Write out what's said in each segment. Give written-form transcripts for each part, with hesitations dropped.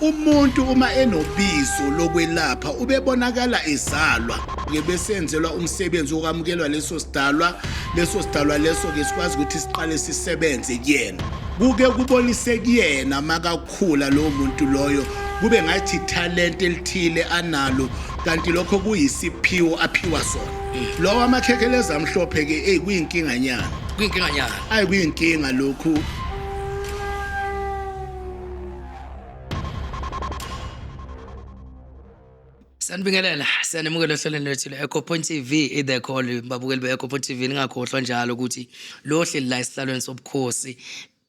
Umuntu uma enobizo lokwelapha ubebonakala ezalwa ke besenzelwa umsebenzi wokwamukelwa leso sidalwa, leso sidalwa leso ke sikwazi ukuthi siqale sisebenze kuyena, kuke kubonise kuyena makakhula lowo muntu loyo, kube ngathi ithalente elithile analo, kanti lokho kuyisiphiwo aphiwa sona. Lowo amakhekheleza amhlophe ke, eyi, kuyinkinga nyana. Kuyinkinga nyana. Ayi, kuyinkinga lokhu. Sanibingelela, siyanimukela ohlelweni lwethu lwe-Echo Point TV, i-The Call. Babukeli be-Echo Point TV, ningakhohlwa njalo ukuthi lo hleli la esihlalweni sobukhosi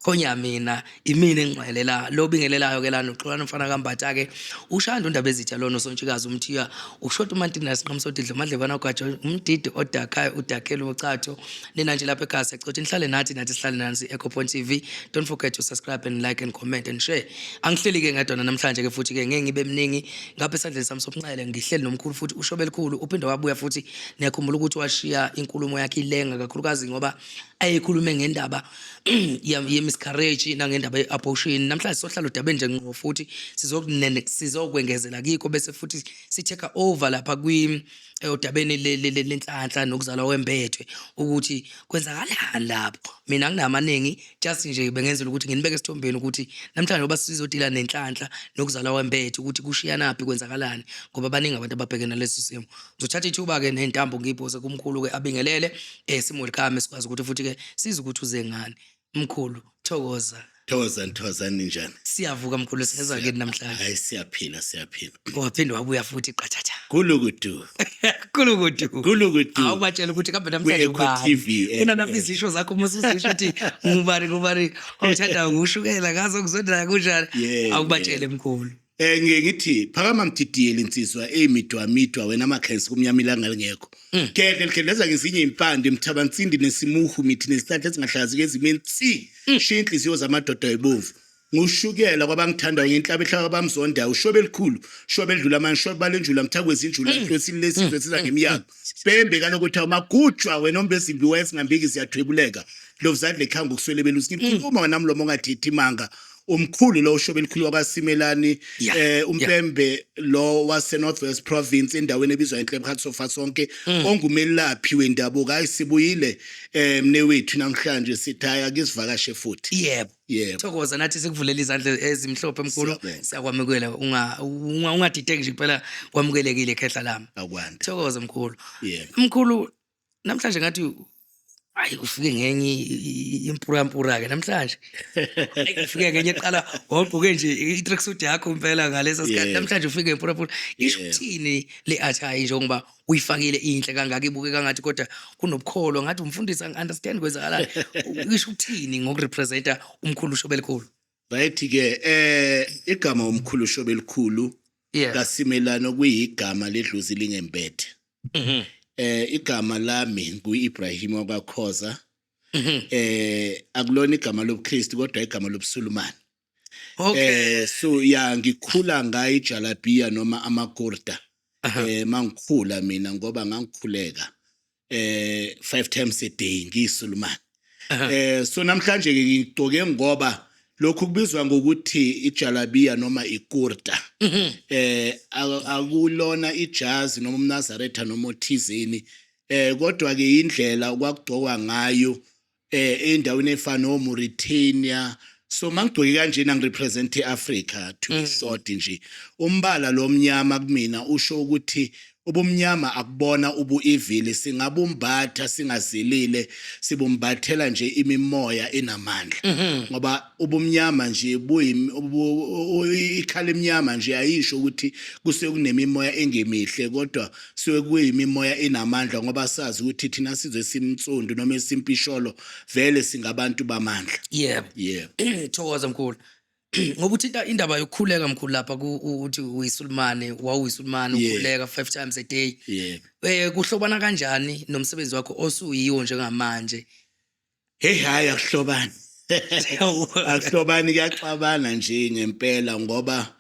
khonya mina, imina engcwele la. Lo bingelelayo ke lana uXolani umfana kaMbatha ke, ushanda undaba ezitha lona uSontshikazi umthiya, ushota uMantini sinqamsodidlo madlebana ogwajo umdidi odakhayo udakhela ucatho. Nina nje lapha ekhaya siyacela ukuthi nihlale nathi, nathi sihlale nani Echo Point TV. Don't forget to subscribe and like and comment and share. Angihleli ke ngedwa namhlanje ke, futhi ke ngeke ngibe mningi. Ngapha esandleni sami sobunxele ngihleli nomkhulu futhi ushobe elikhulu, uphinde wabuya futhi. Niyakhumbula ukuthi washiya inkulumo yakhe ilenga kakhulukazi ngoba ayekhulume ngendaba ye-miscarriage nangendaba ye-abortion. Namhlanje sohlala udabeni nje ngqo futhi sizokwengezela kikho, bese futhi si-take over lapha kwi odabeni lenhlanhla nokuzalwa kwembethwe, ukuthi kwenzakalani lapho. Mina nginamaningi, just nje bengenzela ukuthi nginibeke esithombeni ukuthi namhlanje ngoba sizodila nenhlanhla nokuzalwa kwembethe, ukuthi kushiyanaphi, kwenzakalani, ngoba baningi abantu ababhekene naleso simo. Ngizothatha ithuba-ke ney'ntambo ngiyiphose kumkhulu-ke, abingelele, sim-welcome, sikwazi ukuthi futhi-ke size ukuthi uze ngani. Mkhulu, thokoza. Thokozani, thokozani, ninjani? Siyavuka mkhulu, singezwa kini namhlanje? Hayi, siyaphila, siyaphila. Waphinde wabuya futhi qathatha. Kulukudu. Kulukudu. Kulukudu. Awubatshela ukuthi kambe namhlanje Kwi-Echo ubani? TV, Unanapha izisho zakho uma usuzisho ukuthi ngubani, ngubani awuthandayo, ngushukela ngazo kuzondayo kunjani? Awubatshele mkhulu. Ngiye ngithi phakama mdidiyeli insizwa eyimidwa midwa wena makhensi kumnyama ilanga lingekho. Gedle ligedleza ngezinye impande mthabansindi nesimuhu mithi nezihlahla ezingahlaziki ezimeni tsi. Shiya inhliziyo zamadoda ebomvu. Ngushukela kwabangithandayo ngenhlaba ehlaba abamzondayo, ushobe elikhulu shobe edlula amanye shobe balenjula mthakwezi injula hlosini lesizwe siza ngemiyalo pembe kalokuthi awumagujwa wena ombezimbi wayesingambiki ziyathwebuleka ndlovu zandla ekhanga ukuswele belusi ngikhuluma wena mlomo ongathethi imanga. Umkhulu lo ushobe elikhulu wakwaSimelani, umpembe lo wase North West Province, endaweni ebizwa enhle sofa sonke, ongumelaphi wendabuko. Hayi, sibuyile mnewethu namhlanje, sithi hayi, akisivakashe futhi. Yebo. Yebo. Thokoza, nathi sikuvulela izandla ezimhlophe mkhulu. Siyabonga. Siyakwamukela, ungadideki nje impela, kwamukelekile khehla lami. Akwande. Thokoza mkhulu. Yebo. Mkhulu, namhlanje ngathi hayi, ufike ngenye impurampura ke namhlanje. Hayi, ufike ngenye eqala wawugqoke nje i-tracksuit yakho impela ngaleso sikhathi. Namhlanje ufike ngempurampura. Isho ukuthini le attire njengoba uyifakile, inhle kangaka, ibuke kangathi kodwa kunobukholo, ngathi umfundisi, angi-understand kwenzakalani. Isho ukuthini ngokurepresenta umkhulu ushobe elikhulu? Right ke, igama umkhulu shobe elikhulu kaSimelano kuyigama ledlozi lingembethe. Igama lami ngu-Ibrahim wakwaKhoza. Akulona igama lobuKristu kodwa igama lobuSulumane. So ya, ngikhula ngayo ijalabia noma amakurta. Mangikhula mina, ngoba ngangikhuleka five times a day, ngiyisulumane. So namhlanje ke ngigcoke ngoba lokhu kubizwa ngokuthi ijalabia noma ikurta. Akulona ijazi noma umNazaretha noma othizeni, kodwa ke indlela okwakugcokwa ngayo endaweni efana no Mauritania. So mangigcoke kanjena ngirepresent iAfrica, to be short nje. Umbala lo mnyama kumina usho ukuthi ubumnyama akubona ubu-evil, singabumbatha singazilile, sibumbathela nje imimoya enamandla, ngoba ubumnyama nje ikhala emnyama nje ayisho ukuthi kusuke kunemimoya engemihle, kodwa suke kuyimimoya enamandla, ngoba sazi ukuthi thina sizwe simtsundu noma esimpisholo vele singabantu bamandla. Yebo. Yebo. Thokoza mkhulu. Ngoba uthinta indaba yokukhuleka mkhulu lapha, uthi uyisulumane, wawuyisulumane, ukhuleka five times a day. Yebo. Kuhlobana kanjani nomsebenzi wakho osuyiwo njengamanje? Hey, hayi, akuhlobani. Akuhlobani, kuyaxabana nje ngempela, ngoba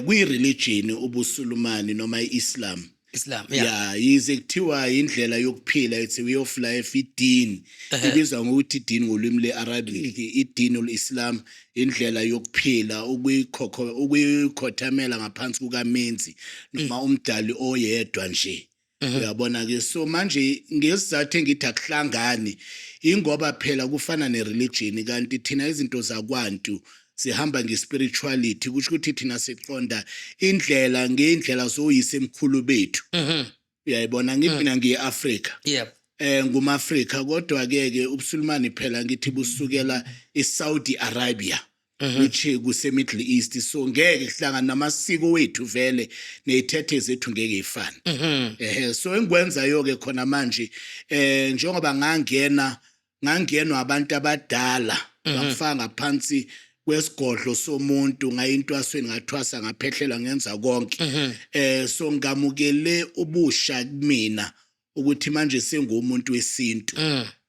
kuyi religion ubusulumani noma iIslam. Islam, yeah. Ya, yize kuthiwa indlela yokuphila, it's a way of life, idini. Ibizwa ngokuthi idini ngolwimi le-Arabic, idini ul-Islam, indlela yokuphila, ukuyikhothamela ngaphansi kukaMenzi noma umdali oyedwa nje. Uyabona ke, so manje ngesizathu engithi akuhlangani, ingoba phela kufana ne-religion, kanti thina izinto zakwantu sihamba nge-spirituality, kusho ukuthi thina siqonda indlela ngendlela zoyise emkhulu bethu. Uyayibona, ngithi mina ngiye-Afrika. NgumAfrika, kodwa ke ke ubusulumani phela ngithi busukela eSaudi Arabia, which kuse Middle East, so ngeke kuhlangana namasiko wethu vele, nezithethe zethu ngeke ifane. Ehe, so engikwenzayo ke khona manje, njengoba ngangena, ngangenwa abantu abadala, bangifaka ngaphansi kwesigodlo somuntu, ngayintwasweni, ngathwasa, ngaphehlela, ngenza konke. So ngamukele ubusha kumina ukuthi manje sengumuntu wesintu,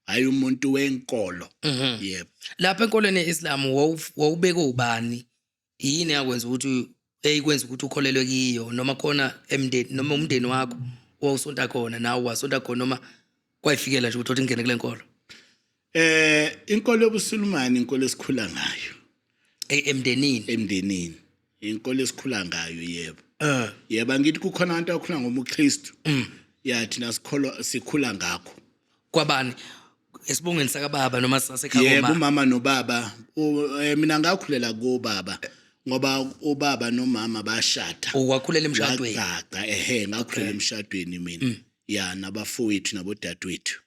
hayi umuntu wenkolo, yebo. Lapha enkolweni yeIslam wawubeke ubani? Yini yakwenza ukuthi eyikwenza ukuthi ukholelwe kiyo, noma khona emndeni noma umndeni wakho wawusonta khona, nawe wasonta khona, noma kwayifikela nje ukuthi ingene kule nkolo? Inkolo yobusulumani inkolo esikhula ngayo. Emndenini. Emndenini, inkolo esikhula ngayo, yebo. Yebo, angithi kukhona abantu abakhula ngobuKristu. Ya, thina sikholwa, sikhula ngakho. Kwabani, esibongweni sakababa noma sasekhaya? Yebo, umama nobaba. Mina ngakhulela kobaba ngoba ubaba nomama bashada. Wakhulela emshadweni? Ngagaga, ehe, ngakhulela emshadweni mina, ya, nabafowethu nabodadewethu.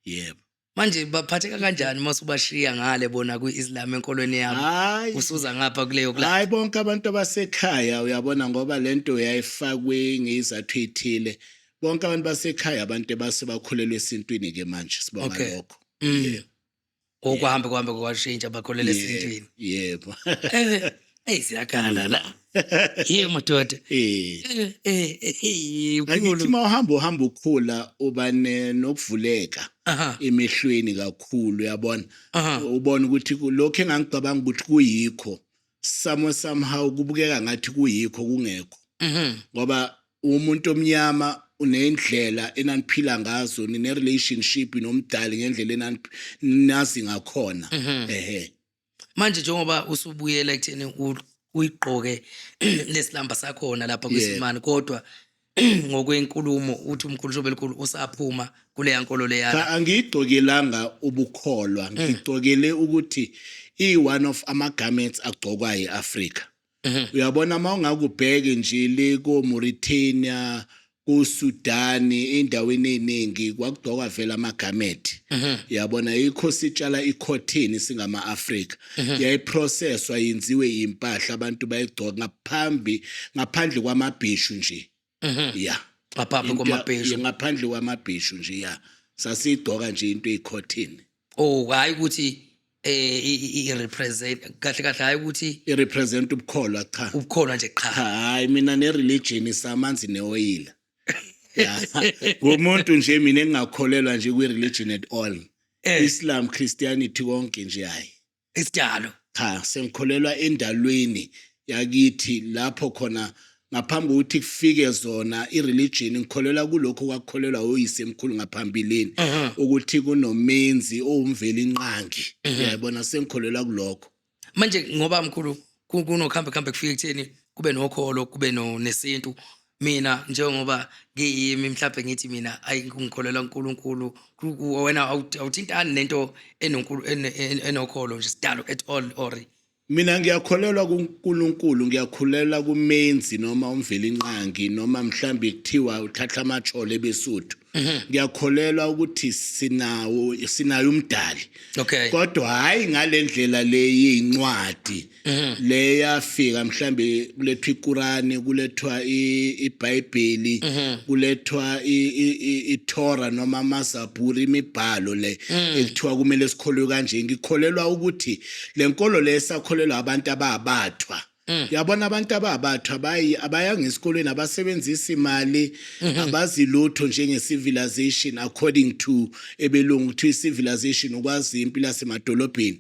Yebo. Manje baphatheka kanjani uma usubashiya ngale bona kwi-Islam, enkolweni yabo, Hayi. usuza ngapha kuleyo kula? Hayi, bonke abantu abasekhaya, uyabona, ngoba lento yayifakwe ngezathu ethile, bonke abantu basekhaya, abantu ebase bakhulelwe esintwini ke manje, sibonga lokho. Okuhambe kuhambe kwashintsha, bakholela esintwini. Yebo. Eyi, siyakhala la, yebo madoda. Angithi Mkhulu. uma uhamba uhamba ukhula, uba nokuvuleka emehlweni kakhulu, uyabona. Ubona ukuthi lokho engangicabanga ukuthi kuyikho, somewhere somehow kubukeka ngathi kuyikho, kungekho. Ngoba umuntu omnyama unendlela enaniphila ngazo, nine relationship nomdali ngendlela enanazi ngakhona, ehe. Manje njengoba usubuyela ekutheni uyigqoke lesilamba sakhona lapha kwisimani, kodwa ngokwenkulumo uthi umkhulu Shobe elikhulu usaphuma kuleya nkolo leyana. Cha, angiyigcokelanga ubukholwa, ngigcokele ukuthi i-one of ama-garments agcokwa e-Afrika. Uyabona, uma ungakubheke nje le ko-Mauritania, kuSudani, endaweni eningi kwakugcokwa vele ama-garment. Uyabona, yikho sitshala i-cotton singama-Afrika, yayiprocesswa yenziwe impahla, abantu bayigcoka ngaphambi, ngaphandle kwamabheshu nje, ya. Ngaphambi kwamabheshu. Ngaphandle kwamabheshu nje, ya, sasiyigcoka nje into eyi-cotton. Oh, hayi ukuthi i-represent kahle kahle, hayi ukuthi I-represent ubukholwa, cha. Ubukholwa nje qha. Hayi, mina ne-religion isamanzi neoyila. Ya, ngumuntu nje mina engingakholelwa nje kwi-religion at all. Islam, Christianity, konke nje, hayi. Isidalo. Cha, sengikholelwa endalweni yakithi, lapho khona ngaphambi kokuthi kufike zona i-religion, ngikholelwa kulokho kwakukholelwa oyise emkhulu ngaphambilini, ukuthi kunomenzi owumveli inqangi, uyayibona, sengikholelwa kulokho. Manje ngoba mkhulu kunokuhambe kuhambe kufike ekutheni kube nokholo, kube nesintu, mina njengoba ngiyimi, mhlawumbe ngithi mina ayi, ngikholelwa kuNkulunkulu. Wena awuthintani nento enokholo nje sidalo at all, or? Mina ngiyakholelwa kuNkulunkulu, ngiyakholelwa kumenzi noma umvelinqangi, noma mhlambi kuthiwa uthatha amajolo ebesuthu. Ngiyakholelwa ukuthi sinawo, sinayo umdali. Kodwa hayi ngalendlela le yincwadi le yafika, mhlambe kulethwa iKurani, kulethwa iBhayibheli, kulethwa iTorah noma amaZaburi, imibhalo le ekuthiwa kumele sikholwe kanje. Ngikholelwa ukuthi le nkolo le esakholelwa abantu ababathwa, yabona, abantu ababathwa abayi, abayanga esikolweni, abasebenzisa imali, abazilutho njenge-civilization according to ebelungu. Kuthiwa i-civilization ukwazi impilo yasemadolobheni.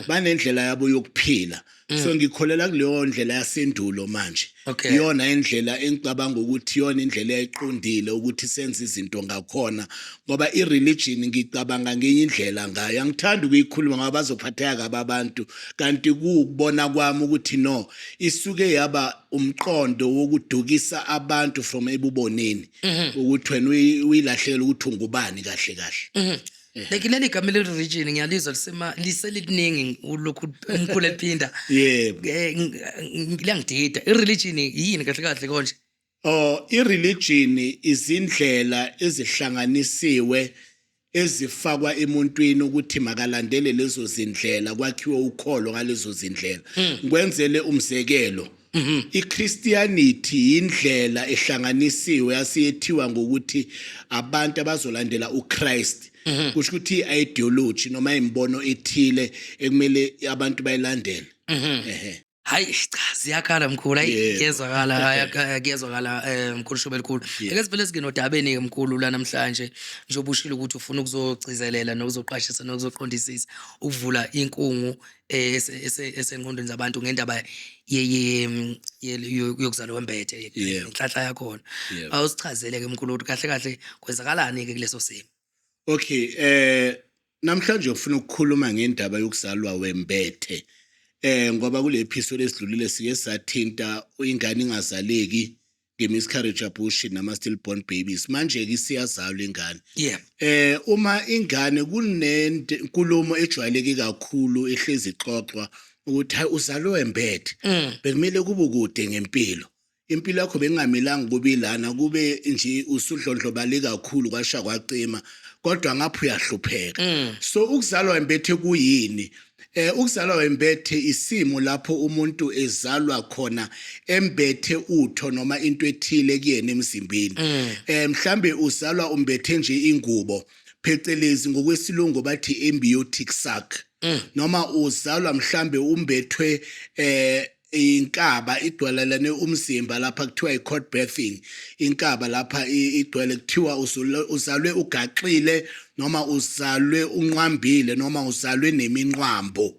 Banendlela yabo yokuphila. So ngikholela kuleyo ndlela yasendulo manje. Iyona indlela engicabanga ukuthi iyona indlela eqondile ukuthi senze izinto ngakhona, ngoba i-religion ngicabanga ngenye indlela ngayo. Angithandi ukuyikhuluma ngoba bazophatheka kabi abantu, kanti kuwukubona kwami ukuthi no, isuke yaba umqondo wokudukisa abantu from ebuboneni ukuthi wena uyilahlekela ukuthi ungubani kahle kahle. Like leli gama le-religion ngiyalizwa lisema liseliningi, ulokhu umkhulu eliphinda. Yebo. Liyangidida. I-religion yini kahle kahle konje? Oh, i-religion izindlela ezihlanganisiwe ezifakwa emuntwini ukuthi makalandele lezo zindlela, kwakhiwe ukholo ngalezo zindlela. Ngikwenzele umzekelo. I-Christianity indlela ehlanganisiwe yasiyethiwa ngokuthi abantu abazolandela uChrist. Kusho ukuthi i-ideology noma imbono ethile ekumele abantu bayilandele. Ehhe. Hayi cha, ziyakhala mkhulu, hayi. Kuyezwakala, hayi, kuyezwakala, mkhulu Shube elikhulu. Ake sivele singene odabeni ke mkhulu la namhlanje, njengoba ushilo ukuthi ufuna ukuzogcizelela nokuzoqwashisa nokuzoqondisisa, ukuvula inkungu esengqondweni zabantu ngendaba yokuzalwa wembethe nenhlanhla yakhona. Awusichazele ke mkhulu ukuthi kahle kahle kwenzakalani ke kuleso simo. Okay, namhlanje ngifuna ukukhuluma ngendaba yokuzalwa wembethe. Ngoba kule episode esidlulile sike sathinta ingane ingazaleki nge-miscarriage abortion nama stillborn babies. Manje ke siyazalwa ingane. Uma ingane, kunenkulumo ejwayeleke kakhulu ehlezi ixoxwa ukuthi hayi, uzalwe wembethe. Bekumele kube kude ngempilo. Impilo yakho bengamelanga kube ilana, kube nje usudlondlobale kakhulu kwasha kwacima, kodwa ngapha uyahlupheka. So ukuzalwa wembethe kuyini? Ukuzalwa wembethe isimo lapho umuntu ezalwa khona embethe utho noma into ethile kuyena emzimbeni. Mhlambe uzalwa umbethe nje ingubo, phecelezi ngokwesilungu bathi amniotic sac. Noma uzalwa mhlambe umbethwe inkaba igcwalelane umzimba, lapha kuthiwa i-cord birthing, inkaba lapha igcwele, kuthiwa uzalwe ugaxile noma uzalwe unqwambile noma uzalwe neminqwambo.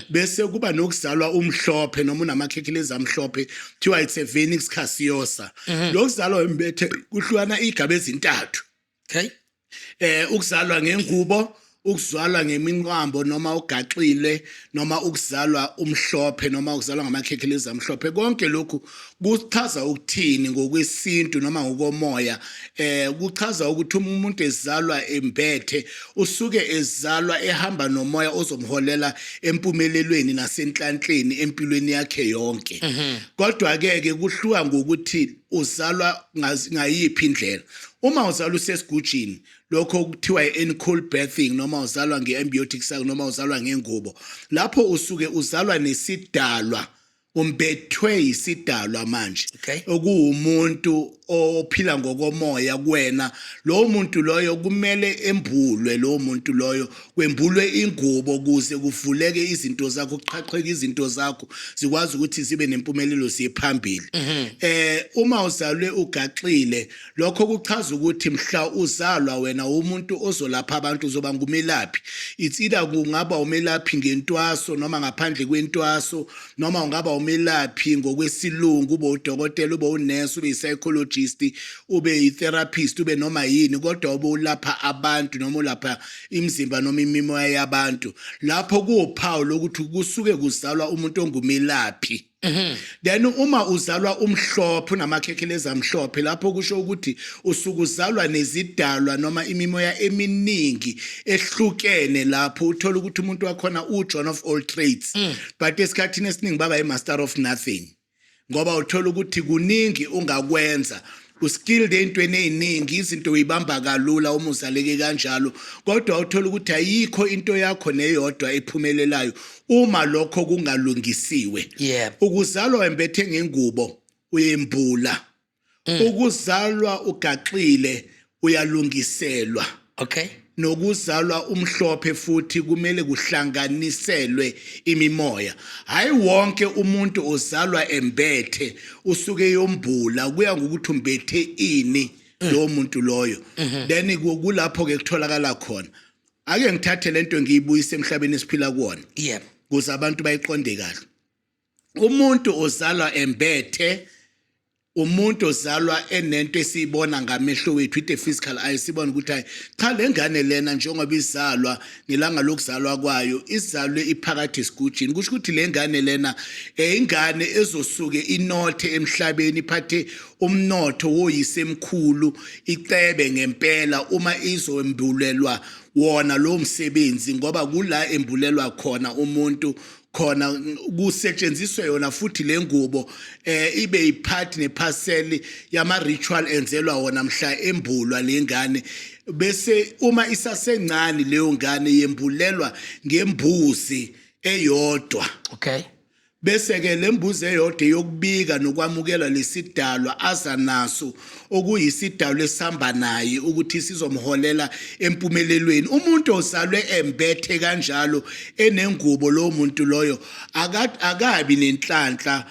Bese kuba nokuzalwa umhlophe noma unamakhekhelezi amhlophe, kuthiwa it's a vernix caseosa. Lokuzalwa embethe kuhlukana igaba ezintathu. Ukuzalwa ngengubo, ukuzalwa ngeminqwambo noma ugaxile, noma ukuzalwa umhlophe noma ukuzalwa ngamakhekhelezi amhlophe. Konke lokhu kuchaza ukuthini ngokwesintu noma ngokomoya? Kuchaza ukuthi uma umuntu ezalwa embethe, usuke ezalwa ehamba nomoya ozomholela empumelelweni nasenhlanhleni empilweni yakhe yonke. Kodwa ke ke kuhluka ngokuthi uzalwa ngayiphi indlela. Uma uzalwa usesigujini, lokho kuthiwa i-en caul birthing, noma uzalwa nge-amniotic sac noma uzalwa ngengubo, lapho usuke uzalwa nesidalwa, umbethwe yisidalwa manje, okuwumuntu ophila ngokomoya kuwena. Lowo muntu loyo kumele embulwe, lowo muntu loyo kwembulwe ingubo kuze kuvuleke izinto zakho, kuqhaqheke izinto zakho, zikwazi ukuthi zibe nempumelelo, siye phambili. Uma uzalwe ugaxile, lokho kuchaza ukuthi mhla uzalwa wena umuntu ozolapha abantu, uzoba ngumelaphi. It's either kungaba umelaphi ngentwaso noma ngaphandle kwentwaso, noma ungaba umelaphi ngokwesilungu, ube udokotela, ube unesi, ube yi-psychologist, ube yi-therapist, ube noma yini, kodwa ube ulapha abantu noma ulapha imizimba noma imimoya yabantu. Lapho kuwuphawu lokuthi kusuke kuzalwa umuntu ongumelaphi. Then uma uzalwa umhlophe, unamakhekhelezi amhlophe, lapho kusho ukuthi usuke uzalwa nezidalwa noma imimoya eminingi ehlukene. Lapho uthola ukuthi umuntu wakhona u-John of all trades, but esikhathini esiningi baba i-master of nothing, ngoba uthola ukuthi kuningi ungakwenza, uskilled ey'ntweni ey'ningi, izinto uyibamba kalula uma uzaleke kanjalo, kodwa uthola ukuthi ayikho into yakho neyodwa ephumelelayo uma lokho kungalungisiwe. Ukuzalwa wembethe ngengubo, uyembula. Ukuzalwa ugaxile, uyalungiselwa. Nokuzalwa umhlophe futhi kumele kuhlanganiselwe imimoya. Hayi wonke umuntu ozalwa embethe usuke yombula, kuya ngokuthi umbethe ini lowo muntu loyo. Then kulapho ke kutholakala khona. Ake ngithathe lento ngiyibuyise emhlabeni esiphila kuwona kuze abantu bayiqonde kahle. Umuntu ozalwa embethe, umuntu ozalwa enento esiyibona ngamehlo wethu, with the physical eye, sibona ukuthi hayi cha, le ngane lena njengoba izalwa ngelanga lokuzalwa kwayo izalwe iphakathi esigujini, kusho ukuthi le ngane lena ingane ezosuke inothe emhlabeni, iphathe umnotho woyisemkhulu, icebe ngempela uma izombulelwa wona lo msebenzi, ngoba kula embulelwa khona umuntu khona kusetshenziswe yona futhi le ngubo ibe ipart neparcel yama ritual enzelwa wona mhla embulwa lengane. Bese uma isasencane leyo ngane yembulelwa ngembuzi eyodwa. Bese ke lembuzi eyodwa yokubika nokwamukela lesidalwa aza naso, okuyisidalwa esihamba naye ukuthi sizomholela empumelelweni. Umuntu ozalwe embethe kanjalo enengubo, lowo muntu loyo akabi nenhlanhla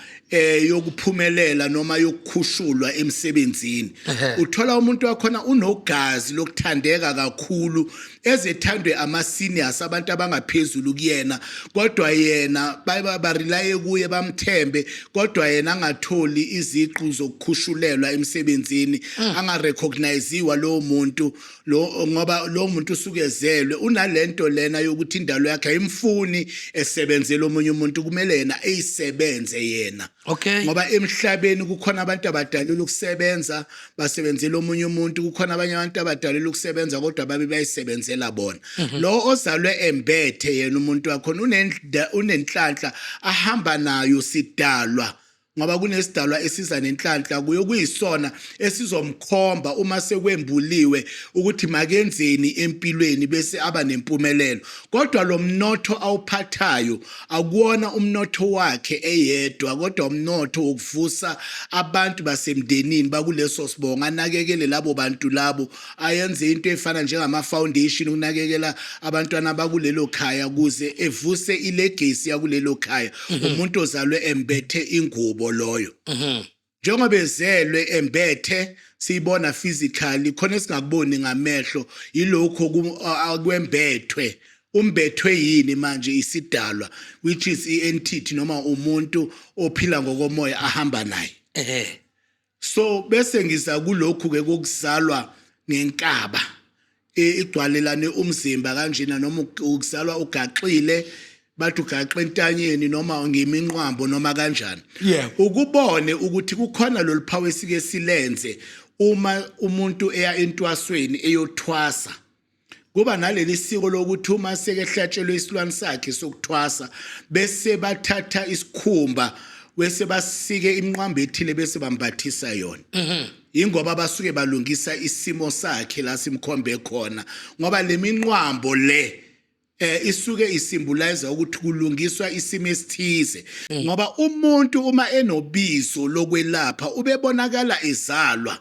yokuphumelela noma yokukhushulwa emsebenzini. Uthola umuntu wakhona unogazi lokuthandeka kakhulu, ezethandwe ama seniors, abantu abangaphezulu kuyena, kodwa yena barelaye kuye, bamthembe, kodwa yena angatholi iziqu zokukhushulelwa emsebenzini, angarecognizewa lowo muntu lo, ngoba lo muntu usukezelwe unalento lena yokuthi indalo yakhe ayimfuni esebenzela omunye umuntu, kumele yena eyisebenze yena. Ngoba emhlabeni kukhona abantu abadalelwe ukusebenza basebenzela omunye umuntu, kukhona abanye abantu abadalelwe ukusebenza kodwa babe bayisebenzela bona. Lo ozalwe embethe yena, umuntu wakhona unenhlanhla ahamba nayo sidalwa, ngoba kunesidalwa esiza nenhlanhla kuyo, kuyisona esizomkhomba uma sekwembuliwe ukuthi makenzeni empilweni, bese aba nempumelelo. Kodwa lo mnotho awuphathayo akuwona umnotho wakhe eyedwa, kodwa umnotho wokuvusa abantu basemndenini bakuleso sibongo, anakekele labo bantu labo, ayenze into efana njengama-foundation ukunakekela abantwana bakulelo khaya kuze evuse ilegacy yakulelo khaya. Umuntu ozalwe embethe ingubo loyo, njengoba ezelwe embethe, siyibona physically khona, esingakuboni ngamehlo yilokho akwembethwe. Umbethwe yini manje? Isidalwa, which is i-entity noma umuntu ophila ngokomoya ahamba naye. So bese ngiza kulokhu ke kokuzalwa ngenkaba igcwalelane umzimba kanjena, noma ukuzalwa ugaxile, bathi ugaxe entanyeni noma ngeminqwambo noma kanjani. Ukubone ukuthi kukhona lolu phawu esike silenze uma umuntu eya entwasweni eyothwasa, kuba naleli siko lokuthi uma sekehlatshelwe isilwane sakhe sokuthwasa, bese bathatha isikhumba bese basike iminqwambo ethile bese bambathisa yona. Ingoba basuke balungisa isimo sakhe la simkhombe khona, ngoba le minqwambo le isuke isymbolize ukuthi kulungiswa isimo esithize, ngoba umuntu uma enobizo lokwelapha ubebonakala ezalwa.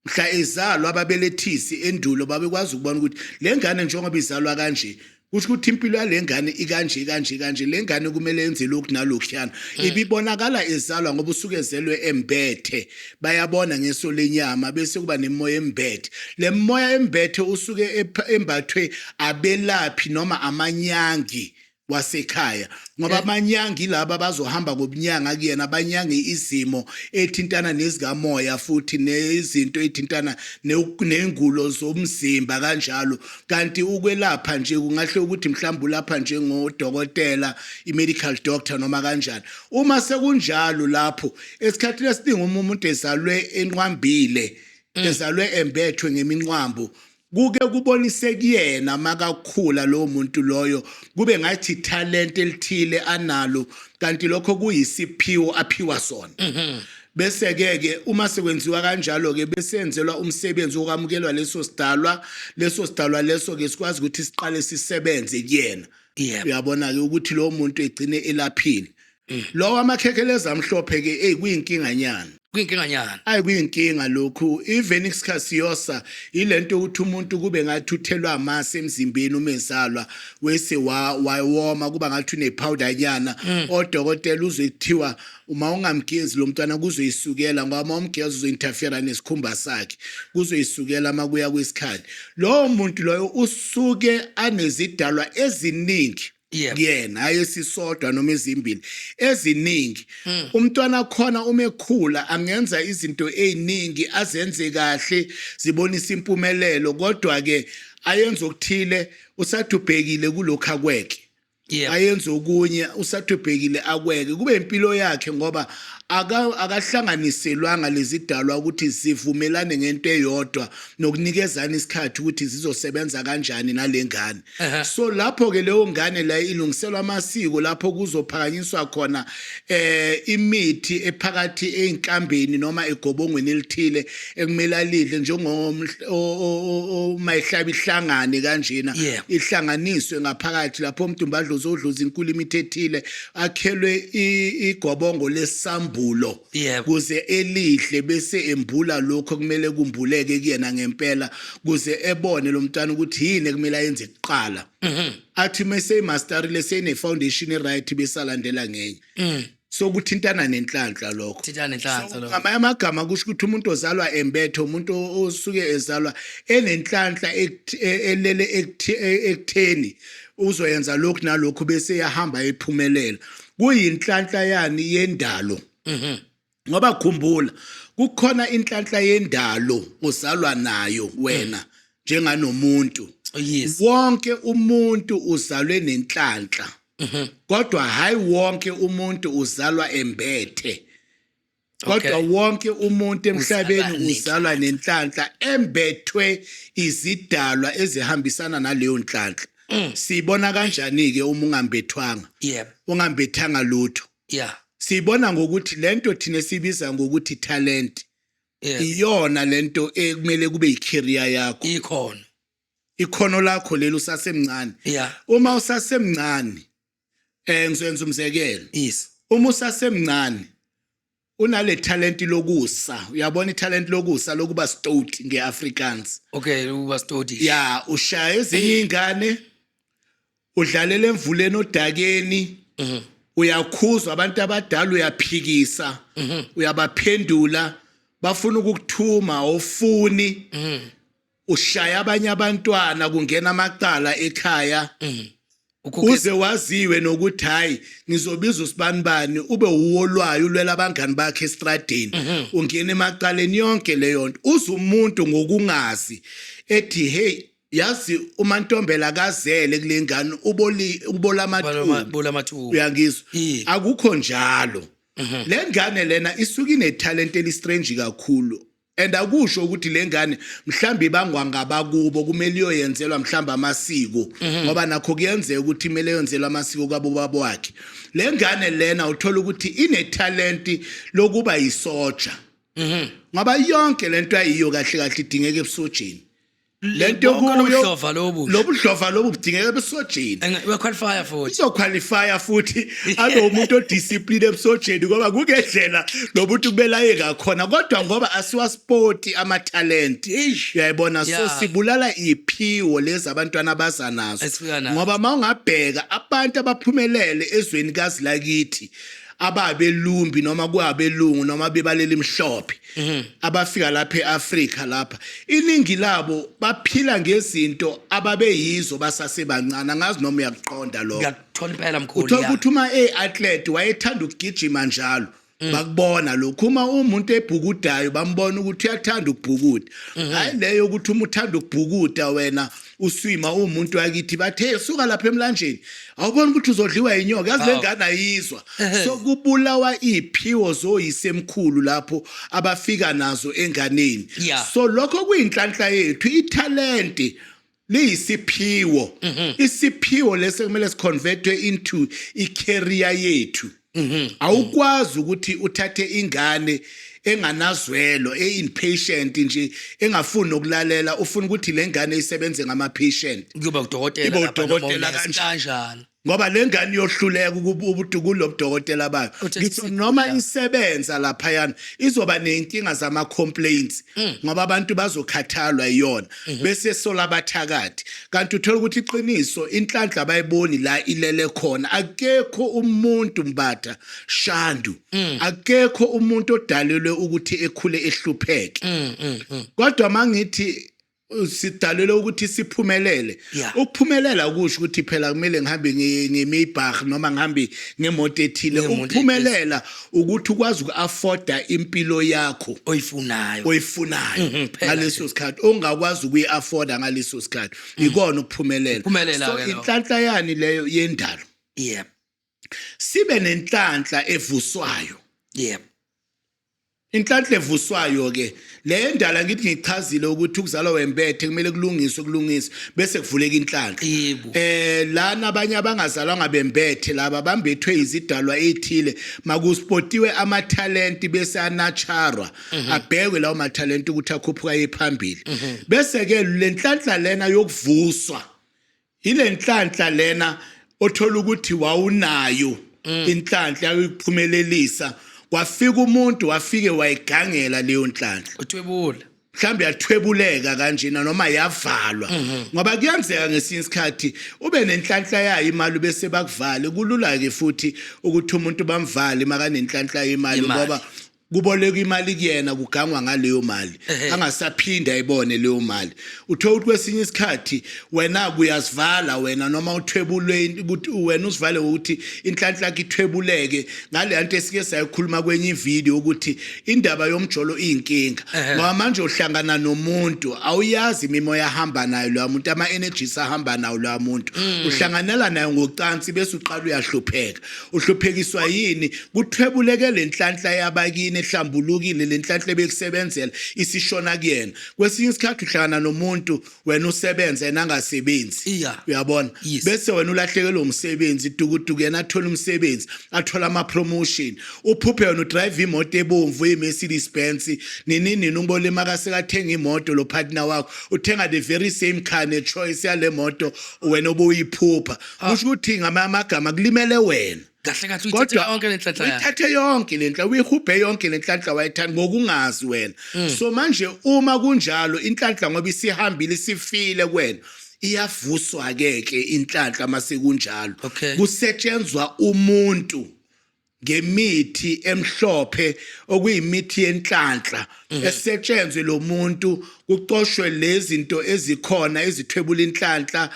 Mhla ezalwa, ababelethisi endulo babekwazi ukubona ukuthi le ngane njengoba izalwa kanje, kusho ukuthi impilo yale ngane ikanje kanje kanje, le ngane kumele yenze lokhu nalokhuyana. Ibibonakala ezalwa, ngoba usuke ezelwe embethe, bayabona ngeso lenyama. Bese kuba nemoya embethe, le moya embethe usuke embathwe abelaphi noma amanyangi wasekhaya, ngoba abanyangi laba bazohamba ngobunyanga kuyena, abanyangi izimo ethintana nezikamoya futhi nezinto ethintana nengulo zomzimba kanjalo. Kanti ukwelapha nje kungahle ukuthi mhlawumbe ulapha njengodokotela, i-medical doctor noma kanjani. Uma sekunjalo lapho, esikhathini esiningi uma umuntu ezalwe enqwambile, ezalwe embethwe ngeminqwambo, kuke kubonise kuyena makakhula lowo muntu loyo kube ngathi talent elithile analo, kanti lokho kuyisiphiwo aphiwa sona. Bese ke ke uma sekwenziwa kanjalo ke, bese yenzelwa umsebenzi wokwamukelwa leso sidalwa. Leso sidalwa leso ke sikwazi ukuthi siqale sisebenze kuyena. Uyabona ke ukuthi lowo muntu egcine elaphile. Lo amakhekheleza amhlophe ke, ey, kuyinkinga nyana. Kuyinkinga nyana. Ayi, kuyinkinga lokhu. I-vernix caseosa ilento ukuthi umuntu kube ngathi uthelwa amasi emzimbeni uma ezalwa, wese wawoma, kuba ngathi une-powder nyana. Odokotela uzwe kuthiwa uma ungamgezi lo mntwana kuzoyisukela, ngoba uma umgeza uzo-interfere nesikhumba sakhe, kuzoyisukela uma kuya kwesikhathi. Lowo muntu loyo usuke anezidalwa eziningi. Kuyena hayi esisodwa noma ezimbili, eziningi. Umntwana khona uma ekhula angenza izinto eziningi, azenze kahle, zibonisa impumelelo, kodwa ke ayenza okuthile usathi ubhekile kulokhu akweke, ayenze okunye usathi ubhekile akweke, kube impilo yakhe, ngoba akahlanganiselwanga lezidalwa ukuthi zivumelane ngento eyodwa nokunikezana isikhathi ukuthi zizosebenza kanjani nalengane. So lapho ke leyo ngane la ilungiselwa amasiko lapho kuzophakanyiswa khona imithi ephakathi einkambeni noma egobongweni elithile ekumele alidle, njengomayihlaba ihlangane kanjena, ihlanganiswe ngaphakathi lapho uMdumbadlozi odlozi inkulu imithi ethile, akhelwe igobongo lesambulo kuze elidle bese embula lokho kumele kumbuleke kuyena ngempela, kuze ebone lo mntwana ukuthi yini ekumele ayenze kuqala. Athi mase imasterile, seyine foundation right, besalandela ngenye. So kuthintana nenhlanhla lokho. Thintana nenhlanhla lokho. Ngamanye amagama kusho ukuthi umuntu ozalwa embethe, umuntu osuke ezalwa enenhlanhla elele ekutheni uzoyenza lokhu nalokhu bese yahamba ephumelela, kuyinhlanhla yani yendalo. Ngoba khumbula, kukhona inhlanhla yendalo ozalwa nayo wena njenganomuntu. Wonke umuntu uzalwe nenhlanhla, kodwa hayi wonke umuntu uzalwa embethe, kodwa wonke umuntu emhlabeni uzalwa nenhlanhla embethwe izidalwa ezihambisana naleyo nhlanhla. Sibona kanjani ke uma ungambethwanga, ungambethanga lutho? Sibona ngokuthi lento thina sibiza ngokuthi talent, iyona lento ekumele kube icareer yakho. Ikhona. Ikhono lakho lelo usasemncane. Uma usasemncane, ngizoyenza umzekelo, uma usasemncane unale talent lokusa, uyabona italent lokusa lokuba stout ngeAfrikaans. Okay, uba stout. Ya, ushaya ezinye ingane, udlalela emvuleni, odakeni, uyakhuzwa abantu abadala, uyaphikisa, uyabaphendula, bafuna ukukuthuma, awufuni, ushaya abanye abantwana, kungena amacala ekhaya, uze waziwe nokuthi hayi, ngizobiza usibanibani, ube uwolwayo, ulwela abangani bakhe estradeni, ungena emacaleni, yonke leyo nto. Uze umuntu ngokungazi ethi, hey, yazi uMantombela kazele kule ngane, uboli ubola amathumbu. Bola amathuba. Uyangizwa? Akukho njalo. Le ngane lena isuke inetalent elistrange kakhulu, and akusho ukuthi le ngane mhlawumbe ibangwa ngabakubo, kumele iyoyenzelwa mhlawumbe amasiko, ngoba nakho kuyenzeka ukuthi kumele yenzelwe amasiko kwabo baba wakhe. Le ngane lena uthola ukuthi inetalent lokuba yisoja, ngoba yonke lento ayiyo kahle kahle idingeka ebusojeni, lento. Bonke kuyo lobudlova lobu. Lobudlova lobu budingeka ebusojeni. Uyaqualifya futhi. Uzoqualifya futhi abe umuntu odiscipline ebusojeni, ngoba kungendlela nomuntu kumele aye ngakhona, kodwa ngoba asiwaspoti amathalente, uyayibona, so sibulala iphiwo lezi abantwana abaza nazo. Esifika nazo. Ngoba uma ungabheka abantu abaphumelele ezweni kazi lakithi, ababelumbi noma kwabelungu noma bebaleli mhlophe, abafika lapha eAfrika lapha, iningi labo baphila ngezinto ababeyizo basasebancane. Angazi noma uyakuqonda lokho. Ngiyakuthola impela, mkhulu. Uthola ukuthi uma e-athlete wayethanda ukugijima njalo, bakubona lokhu. Uma umuntu ebhukudayo, bambona ukuthi uyathanda ukubhukuda. Hayi leyo ukuthi uma uthanda ukubhukuda wena uswima, umuntu wakithi bathe, "Hey, suka lapha emlanjeni, awubona ukuthi uzodliwa inyoka?" Yazi le ngane ayizwa. So kubulawa iphiwo zoyisemkhulu lapho abafika nazo enganeni. So lokho kuyinhlanhla yethu. Italent liyisiphiwo, isiphiwo lesi kumele siconvertwe into icareer yethu. Awukwazi ukuthi uthathe ingane enganazwelo, e-impatient nje, engafuni nokulalela, ufuna ukuthi le ngane isebenze ngama-patient. Kuyoba udokotela Ibe lapha noma udokotela. unesi. Kanjani? Kanjani? Ngoba le ngane iyohluleka ukuthi kulobudokotela bayo. Uthatha Ngisho isiguli noma la. isebenza laphayana, izoba ney'nkinga zama-complaints, ngoba abantu bazokhathalwa iyona, bese sola abathakathi, kanti uthola ukuthi iqiniso inhlanhla abayiboni la ilele khona. Akekho umuntu, Mbatha, Shandu, akekho umuntu odalelwe ukuthi ekhule ehlupheke, kodwa mangithi Sidalelwe ukuthi siphumelele. Ukuphumelela kusho ukuthi phela kumele ngihambe nge-Maybach noma ngihambe ngemoto ethile. Ngemoto. Ukuphumelela ukuthi ukwazi uku-afforda impilo yakho oyifunayo. Oyifunayo Phela. Ngaleso sikhathi ongakwazi ukuyi-afforda ngaleso sikhathi, ikona ukuphumelela. Ukuphumelela So ke lokho. inhlanhla yani leyo yendalo. Sibe nenhlanhla evuswayo. Inhlanhla evuswayo ke le ndala, ngithi ngichazile ukuthi ukuzalwa wembethe kumele kulungiswe, kulungiswe bese kuvuleka inhlanhla. Lana abanye abangazalwanga bembethe, laba bambethwe izidalwa ezithile, makuspotiwe amathalenti bese anacharwa, abhekwe lawo mathalenti ukuthi akhuphuka aye phambili. Bese ke le nhlanhla lena yokuvuswa, ile nhlanhla lena othola ukuthi wawunayo inhlanhla yokuphumelelisa, kwafika umuntu wafike wayigangela leyo nhlanhla. Uthwebula. Mhlawumbe yathwebuleka kanjena noma yavalwa, ngoba kuyenzeka ngesinye isikhathi ube nenhlanhla yayo imali bese bakuvale. Kulula-ke futhi ukuthi umuntu bamvale makanenhlanhla yemali, Yemali. ngoba kubolekwa imali kuyena, kugangwa ngaleyo mali, angasaphinda ayibone leyo mali. Uthola ukuthi kwesinye isikhathi wena kuyazivala wena noma uthwebulwe, ukuthi wena usivale ngokuthi inhlanhla yakho ithwebuleke ngale nto esike sayikhuluma kwenye ivideo, ukuthi indaba yomjolo iyinkinga, ngoba manje uhlangana nomuntu awuyazi imimoya ahamba nayo loya muntu, ama-energies ahamba nawo loya muntu. Uhlanganela nayo ngocansi bese uqala uyahlupheka. Uhluphekiswa yini? Kuthwebuleke le nhlanhla yabakini ehlambulukile, le nhlanhla ebekusebenzela isishona kuyena. Kwesinye isikhathi uhlangana nomuntu, wena usebenza, yena angasebenzi. Uyabona? Yes. Bese wena ulahlekelwe umsebenzi tukutuku, yena athola umsebenzi, athola ama-promotion. Uphuphe wena udrive imoto ebomvu, iyi-Mercedes Benz, nini nini. Ubone makasekathenga imoto lo partner wakho, uthenga the very same car ne-choice yale moto wena obuyiphupha. Kusho ukuthi ngamanye amagama kulimele wena. Kahle kahle uyithathe Kodwa yonke le nhlanhla yakho. Uyithathe yonke le nhlanhla, uyihubhe yonke le nhlanhla wayithanda ngokungazi wena. So manje uma kunjalo, inhlanhla ngoba isihambile, isifile kuwena, iyavuswa ke ke inhlanhla mase kunjalo. Kusetshenzwa umuntu ngemithi emhlophe, okuyimithi yenhlanhla, esetshenzwe lo muntu, kucoshwe lezi zinto ezikhona ezithwebula inhlanhla,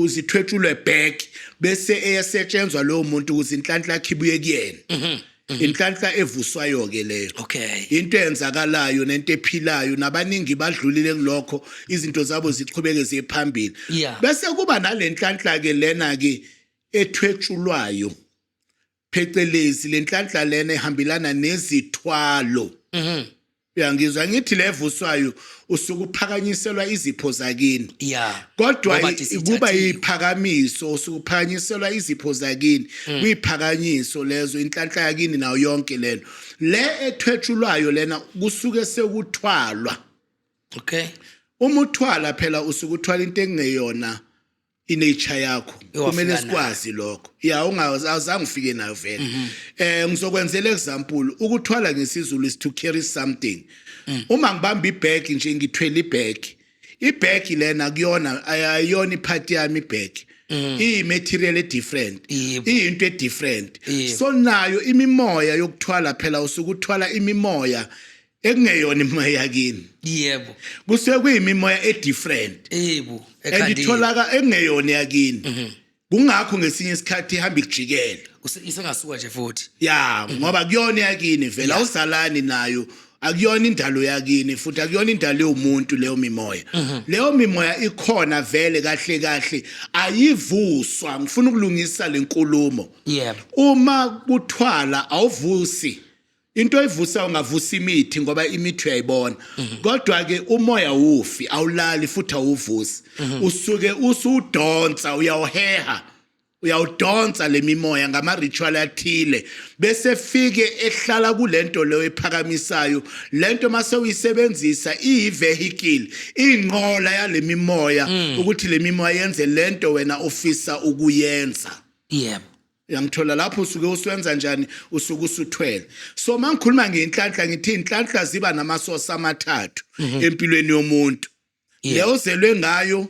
zithwetshulwe back, bese eyasetshenzwa lowo muntu ukuze inhlanhla yakhe ibuye kuyena. Inhlanhla evuswayo ke leyo. Into eyenzakalayo nento ephilayo, nabaningi badlulile kulokho, izinto zabo ziqhubeke ziye phambili. Bese kuba nalenhlanhla ke lena ke ethwetshulwayo, phecelezi lenhlanhla lena ehambelana nezithwalo. Uyangizwa? Ngithi levuswayo usuke uphakanyiselwa izipho zakini. Kodwa Ngoba kuba sithathiwe. yiphakamiso, usuke uphakanyiselwa izipho zakini, kuyiphakamiso lezo, inhlanhla yakini nayo yonke lelo. Le ethwetshulwayo lena kusuke sekuthwalwa. Uma uthwala phela usuke uthwala into engeyona inature yakho. Ewafika Kumele nayo. sikwazi lokho. Ya, ungazi, awuzange ufike nayo vele. Ngizokwenzela example, ukuthwala ngesiZulu is to carry something. Uma ngibamba ibag nje, ngithwele ibag. Ibag lena kuyona ayona ipart yami ibag. Iyi material e different. Iyinto e different. So nayo imimoya yokuthwala phela usuke uthwala imimoya ekungeyona imoya yakini. Kusuke kuyimimoya e different. And Ekhandile. Itholaka ekungeyona yakini. Kungakho ngesinye isikhathi ihamba ikujikela. Isengasuka nje futhi. Ya, ngoba kuyona yakini vele, awuzalani nayo, akuyona indalo yakini futhi, akuyona indalo yomuntu leyo mimoya. Leyo mimoya ikhona vele, kahle kahle ayivuswa. Ngifuna ukulungisa lenkulumo. Uma kuthwala awuvusi into oyivusa, ungavusa imithi ngoba imithi uyayibona, kodwa ke umoya wufi, awulali futhi awuvusi. Usuke usudonsa, uyawuheha, uyawudonsa lemimoya ngama ritual athile, bese fike ehlala kulento leyo ephakamisayo. Lento mase uyisebenzisa iyi vehicle, inqola yalemimoya, ukuthi lemimoya yenze lento wena ofisa ukuyenza. Uyangithola lapho usuke usuwenza njani? Usuke usuthwele. So mangikhuluma ngenhlanhla, ngithi inhlanhla ziba namasource amathathu empilweni yomuntu. Leyo ozelwe ngayo,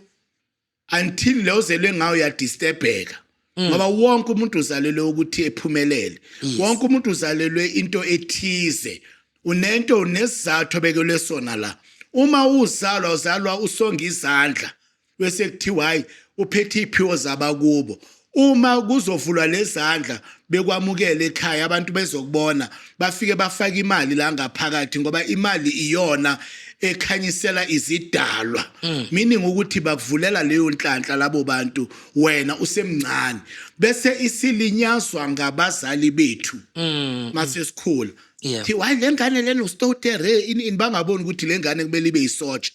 until leyo ozelwe ngayo yadisturbeka, ngoba wonke umuntu uzalelwe ukuthi ephumelele. Wonke umuntu uzalelwe into ethize, unento, unesizathu obekelwe sona la. Uma uzalwa, uzalwa usonga izandla, bese kuthiwa hayi, uphethe iphiwo zabakubo. Uma kuzovulwa lezandla bekwamukele ekhaya, abantu bezokubona, bafike bafake imali la ngaphakathi, ngoba imali iyona ekhanyisela izidalwa, meaning ukuthi bakuvulela leyo nhlanhla labo bantu wena usemncane, bese isilinyazwa ngabazali bethu mase sikhula. Thiwa hayi, le ngane lena ustotere ini ini, bangaboni ukuthi le ngane kumele ibe yisotsha.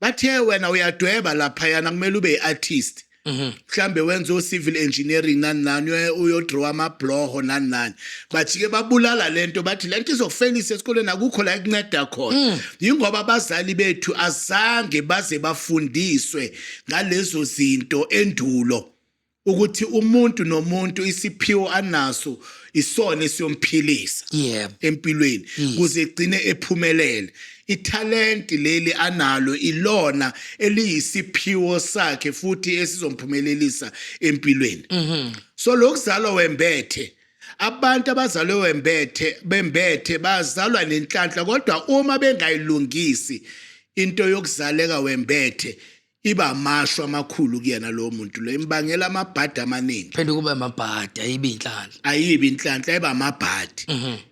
Bathe wena uyadweba laphayana, kumele ube yi-artist, mhlambe wenze o-civil engineering, nani nani, uyodraw amabhloho, nani nani. Bathi-ke babulala lento, bathi lento izokufelisa esikoleni, akukho la ekunceda khona. Yingoba abazali bethu azange baze bafundiswe ngalezo zinto endulo, ukuthi umuntu nomuntu isiphiwo anaso isona esiyomphilisa empilweni kuze egcine ephumelele. Ithalenti leli analo ilona eliyisiphiwo sakhe futhi esizomphumelelisa empilweni. So lokuzalwa wembethe, abantu abazalwe wembethe, bembethe, bazalwa nenhlanhla, kodwa uma bengayilungisi into yokuzaleka wembethe, iba amashwa amakhulu kuyena lowo muntu lo, imbangela amabhadi amaningi. Phela kuba amabhadi, ayibi inhlanhla. Ayibi inhlanhla, iba amabhadi.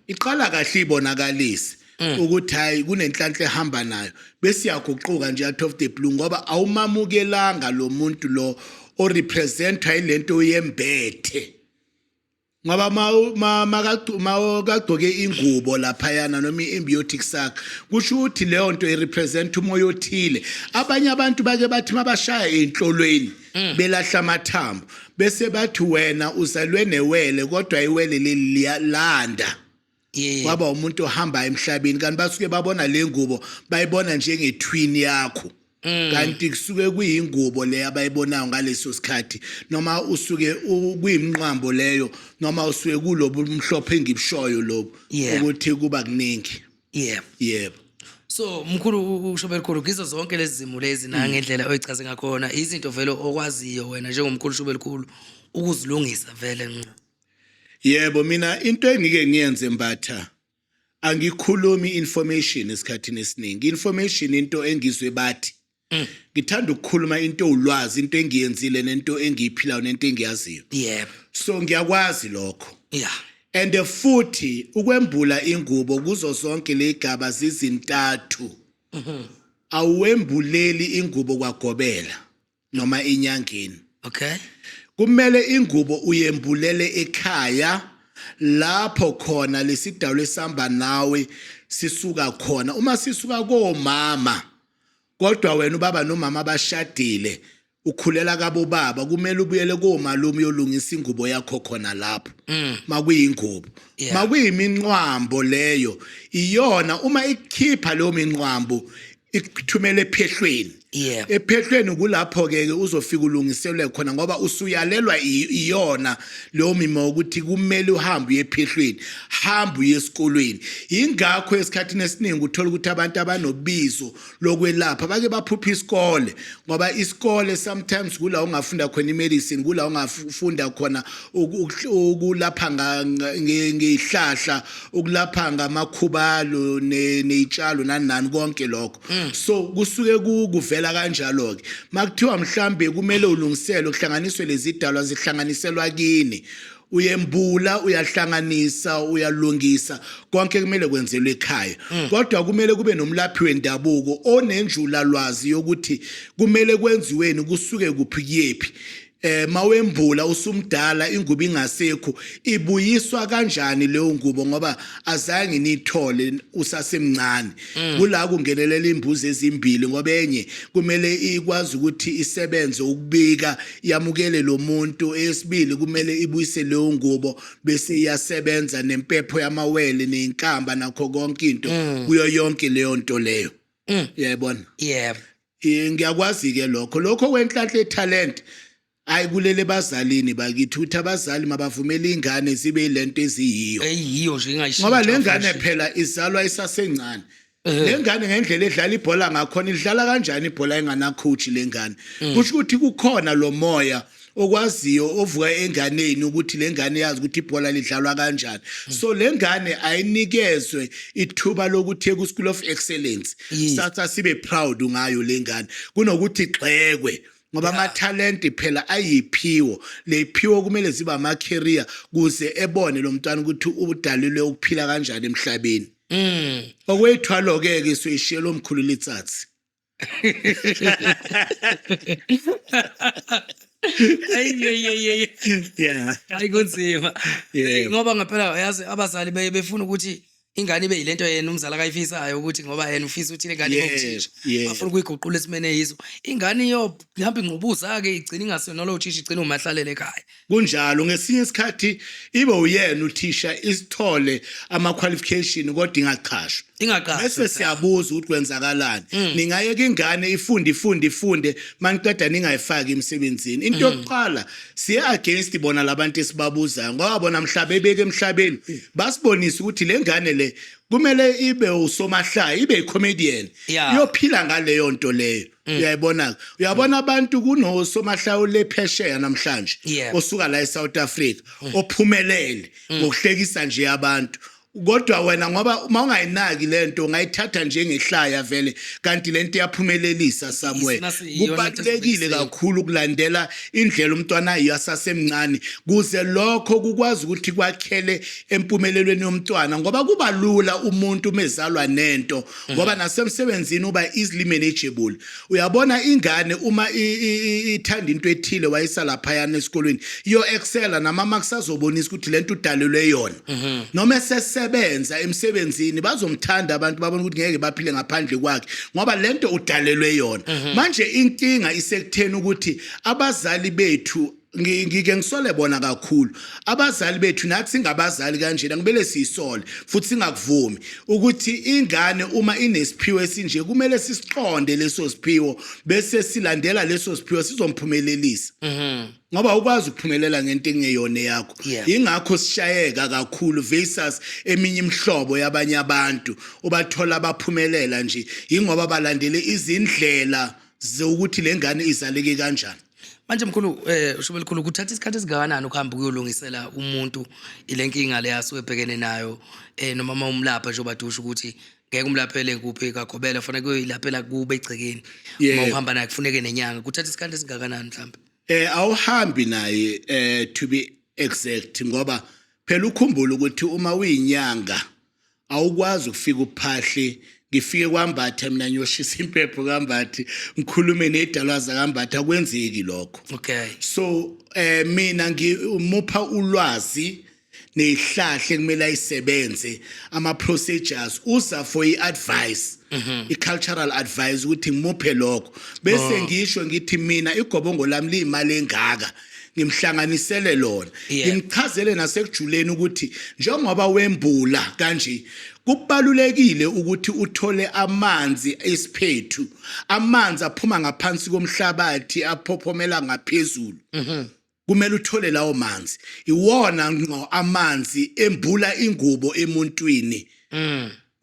Iqala kahle ibonakalise ukuthi hayi, kunenhlanhla ehamba nayo, bese iyaguquka nje out of the blue, ngoba awumamukelanga lo muntu lo orepresentwa ilento yembethe. Ngoba makagcoke ingubo laphayana noma i-embiotic sac, kusho ukuthi leyo nto irepresent umoya othile. Abanye abantu bake bathi mabashaya ey'nhlolweni belahla amathambo, bese bathi wena uzalwe newele, kodwa iwele leli liyalanda, waba umuntu ohamba emhlabeni, kanti basuke babona le ngubo, bayibona njengethwini yakho, kanti kusuke kuyingubo le abayibonayo ngaleso sikhathi, noma usuke kuyimnqwambo leyo, noma usuke kulobu mhlophe engibushoyo lobu, ukuthi kuba kuningi. Yebo. So mkhulu usho belikhulu, kizo zonke lezi zimo lezi nangendlela oyichaze ngakhona, izinto vele okwaziyo wena njengomkhulu usho belikhulu ukuzilungisa vele nqo? Yebo, mina into engike ngiyenze, Mbatha, angikhulumi information esikhathini esiningi. Information into engizwe bathi, ngithanda ukukhuluma into ewulwazi, into engiyenzile nento engiyiphilayo nento engiyaziyo. So ngiyakwazi lokho. And futhi ukwembula ingubo kuzo zonke lezigaba zizintathu, awuwembuleli ingubo kwagobela noma inyangeni. Kumele ingubo uyembulele ekhaya, lapho khona lesidalwa esihamba nawe sisuka khona. Uma sisuka komama, kodwa wena ubaba nomama bashadile, ukhulela kabo baba, kumele ubuyele komalume uyolungisa ingubo yakho khona lapho, makuyingubo. Makuyiminqwambo leyo, iyona uma ikhipha leyo minqwambo ikuthumela ephehlweni. Ephehlweni kulapho ke uzofika ulungiselwe khona, ngoba usuyalelwa iyona leyo mimo ukuthi kumele uhambe uye ephehlweni, hamba uye esikolweni. Ingakho esikhathini esiningi uthola ukuthi abantu abanobizo lokwelapha bake baphupha isikole, ngoba isikole sometimes kula ungafunda khona imedicine, kula ungafunda khona ukulapha ngezihlahla, ukulapha ngamakhubalo nezitshalo, nani nani, konke lokho. So kusuke kuvela kanjalo ke makuthiwa mhlambe kumele ulungiselwe, kuhlanganiswe lezi dalwa, zihlanganiselwa kini, uyembula, uyahlanganisa, uyalungisa konke kumele kwenzelwe ekhaya. Kodwa kumele kube nomlaphi wendabuko onenjula lwazi yokuthi kumele kwenziweni, kusuke kuphi, kuyephi. Mawembula usumdala, ingubo ingasekho, ibuyiswa kanjani leyo ngubo, ngoba azange nithole usasemncane? Kula kungenelela imbuzi ezimbili, ngoba enye kumele ikwazi ukuthi isebenze ukubika, yamukele lo muntu. Eyesibili kumele ibuyise leyo ngubo, bese iyasebenza nempepho yamawele neyinkamba nakho konke into kuyo yonke leyo nto leyo. Uyayibona? Yebo. Ngiyakwazi ke lokho kwenhlanhla, talent, ayi, kulele bazalini bakithi, ukuthi abazali mabavumele ingane zibe lento eziyiyo. Eyiyo nje, ingayishintsha. Ngoba le ngane phela izalwa isasencane. Le ngane ngendlela edlala ibhola ngakhona, idlala kanjani ibhola engana coach le ngane? Kusho ukuthi kukhona lo moya. okwaziyo ovuka enganeni ukuthi lengane yazi ukuthi ibhola lidlalwa kanjani. So lengane ayinikezwe ithuba lokuthi ku School of Excellence. Satha sibe proud ngayo lengane kunokuthi igxekwe, ngoba amathalente phela ayiphiwo, lephiwo kumele ziba ama career kuze ebone lo mntwana ukuthi udalelwe ukuphila kanjani emhlabeni. Okwethwalo ke ke soyishiye lomkhulu litsatsi. Ayi ayi ayi. Hayi, kunzima. Ngoba ngempela yazi abazali beye befuna ukuthi ingane ibe yilento yena umzali akayifisayo, ukuthi ngoba yena ufisa ukuthi lengane ibe uthisha, bafuna ukuyiguqula esimene yiso. Ingane iyohamba ingqubuza ke, igcina ingasona lo thisha, igcina umahlalele ekhaya. Kunjalo, ngesinye isikhathi ibe uyena uthisha, isithole ama qualification kodwa ingaqhashwa. Ingaqashwa. Bese siyabuza ukuthi kwenzakalani. Ningayeka ingane ifunde, ifunde, ifunde, maniqeda ningayifaki emsebenzini. Into yokuqala, siye against bona labantu esibabuzayo, ngoba bona mhla bebeke emhlabeni basibonisa ukuthi le ngane le kumele ibe usomahlaya, ibe i-comedian, iyophila ngaleyo nto leyo. Uyayibona, uyabona abantu kunosomahlaya le phesheya namhlanje osuka la eSouth Africa ophumelele ngokuhlekisa nje abantu, kodwa wena ngoba uma ungayinaki lento ungayithatha njengehlaya vele, kanti lento iyaphumelelisa somewhere. Kubalulekile kakhulu ukulandela indlela umntwana ayiyo asasemncane, kuze lokho kukwazi ukuthi kwakhele empumelelweni yomntwana, ngoba kuba lula umuntu mezalwa nento, ngoba nasemsebenzini uba easily manageable. Uyabona, ingane uma ithanda into ethile, wayisa laphayana esikolweni, iyo excela nama kusazobonisa ukuthi lento udalelwe yona. Noma esesebenza emsebenzini, bazomthanda abantu, babona ukuthi ngeke baphile ngaphandle kwakhe, ngoba lento udalelwe yona. Manje inkinga isekutheni ukuthi abazali bethu, ngike ngisole bona kakhulu abazali bethu, nathi singabazali kanjena kumele siyisole futhi singakuvumi ukuthi ingane uma inesiphiwo esinje, kumele sisiqonde leso siphiwo bese silandela leso siphiwo, sizomphumelelisa, ngoba ukwazi ukuphumelela ngento engeyona yakho. Ingakho sishayeka kakhulu versus eminye imihlobo yabanye abantu, ubathola abaphumelela nje ingoba balandele izindlela zokuthi lengane izaleke kanjani. Manje mkhulu, usho elikhulu, kuthatha isikhathi esingakanani ukuhamba ukuyolungisela umuntu ilenkinga le asuke ebhekene nayo, noma uma umlapha, njengoba dusho ukuthi ngeke umlaphele kuphi kagobela, fanele kuyoyilaphela kube egcekeni, uma uhamba naye kufuneke nenyanga, kuthatha isikhathi esingakanani mhlawumbe? Awuhambi naye, to be exact, ngoba phela ukhumbule ukuthi uma uyinyanga awukwazi ukufika uphahle. Ngifike kwambatha mina, ngiyoshisa impepho kambathi, ngikhulume nedalwa zakambatha, akwenzeki lokho. So mina ngimupha ulwazi nezihlahla ekumele ayisebenze, ama procedures, uza for i-advice, i-cultural advice, ukuthi ngimuphe lokho, bese ngisho ngithi mina igobongo lami liyimali engaka, ngimhlanganisele lona, ngimchazele nasekujuleni ukuthi njengoba wembula kanje, kubalulekile ukuthi uthole amanzi esiphethu, amanzi aphuma ngaphansi komhlabathi aphophomela ngaphezulu. Kumele uthole lawo manzi, iwona ngqo amanzi embula ingubo emuntwini.